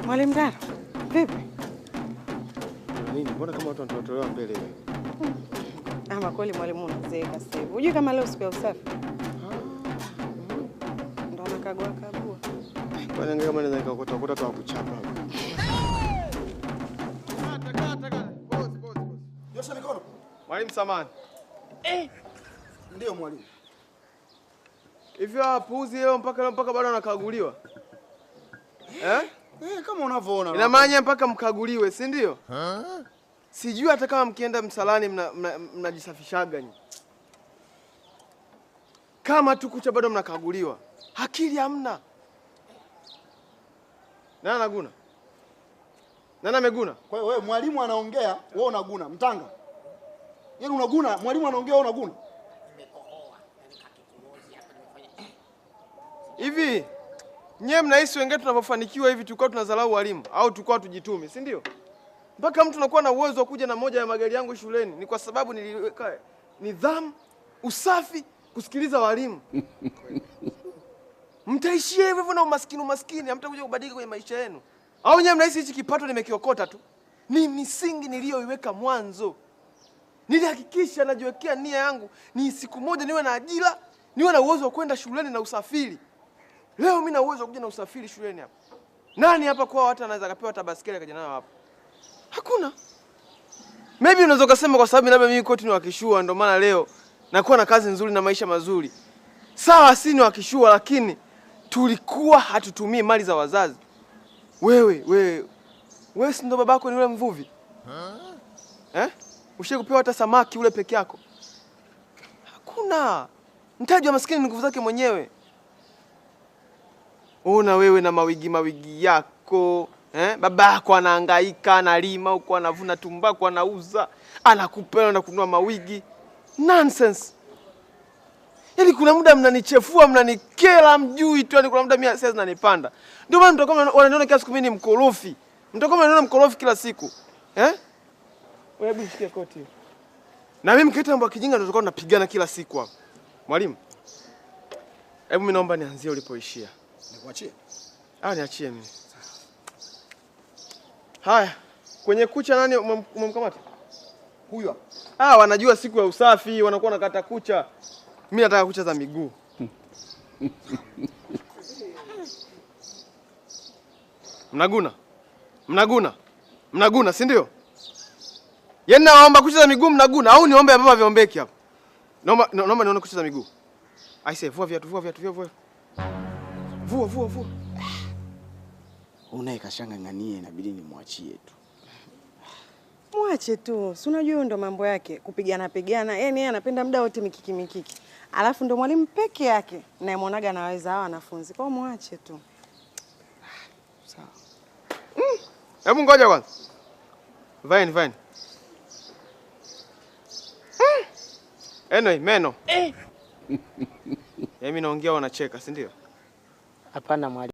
Mwalimu Ndaro, vipi? Nini? Mbona kama watu wanatolewa mbele hivi? Ama kweli mwalimu unazeeka sasa hivi. Hujui kama leo siku ya usafi? Ndio nakagua kagua. Kwani kama naweza nikaokota okota tu akuchapa hapa. Kata. Pause. Nyosha mikono. Mwalimu samahani. Ndio mwalimu. Hivyo wapuuzi leo mpaka bado wanakaguliwa. Eh? Kama unavyoona. Ina maana mpaka mkaguliwe, si ndio? Sijui hata kama mkienda msalani mnajisafishaga nyinyi. Kama tu kucha bado mnakaguliwa. Akili hamna. Nani anaguna? Nani ameguna? Kwa hiyo wewe mwalimu anaongea, wewe unaguna, mtanga. Yaani unaguna, mwalimu anaongea wewe unaguna. Hivi nyewe mnahisi wengine tunapofanikiwa hivi tulikuwa tunadharau walimu au tulikuwa tujitume, si ndio? Mpaka mtu anakuwa na uwezo wa kuja na moja ya magari yangu shuleni ni kwa sababu niliweka nidhamu, usafi, kusikiliza walimu. Mtaishia hivyo hivyo na umaskini, hamtakuja kubadilika kwenye maisha yenu. Au nyewe mnahisi hichi kipato nimekiokota tu? Ni misingi niliyoiweka mwanzo. Nilihakikisha najiwekea nia yangu ni siku moja niwe na ajira, niwe na uwezo wa kwenda shuleni na usafiri. Leo mimi na uwezo wa kuja na usafiri shuleni hapa. Nani hapa kwa hata anaweza akapewa hata basikeli akaja nayo hapa? Hakuna. Maybe unaweza kusema kwa sababu labda mimi koti ni wakishua ndio maana leo nakuwa na kazi nzuri na maisha mazuri. Sawa, si ni wakishua lakini tulikuwa hatutumii mali za wazazi. Wewe si ndo babako ni yule mvuvi? Eh? Ushawahi kupewa hata samaki ule peke yako? Hakuna. Mtaji wa maskini ni nguvu zake mwenyewe. Una wewe na mawigi yako, eh? Babako anahangaika, analima huko, anavuna tumbaku, anauza, anakupa na kununua mawigi. Nonsense. Yaani kuna muda mnanichefua, mnanikera, mjui tu, yaani kuna muda mimi hasira zinanipanda. Ndio maana mtakuwa wananiona kila siku mimi ni mkorofi. Mtakuwa mnaniona mkorofi kila siku. Eh? Wewe hebu shikia koti. Na mimi mketa mambo ya kijinga ndio tutakuwa tunapigana kila siku hapa. Mwalimu. Hebu mimi naomba nianzie ulipoishia. Nikuachie? Niachie mimi. Haya, kwenye kucha nani umemkamata? Huyu hapa. Wanajua siku ya usafi, wanakuwa wanakata kucha. Mimi nataka kucha za miguu. Mnaguna? Mnaguna, si ndio? Yaani naomba kucha za miguu mnaguna au niombe ambavyo haviombeki hapa? Naomba nione kucha za miguu. Aise, vua viatu. Vua. Unaye kashanganganie, inabidi nimwachie tu. Mwache tu. Si unajua ndo mambo yake, kupigana pigana. Yaani yeye anapenda muda wote mikiki. Alafu ndo mwalimu peke yake nayemuonaga anaweza hawa wanafunzi. Kwa hiyo mwache tu. Sawa. Hebu ngoja kwanza. Vaini. Anyway, meno. Mimi naongea wanacheka, si ndio? Hapana mwalimu.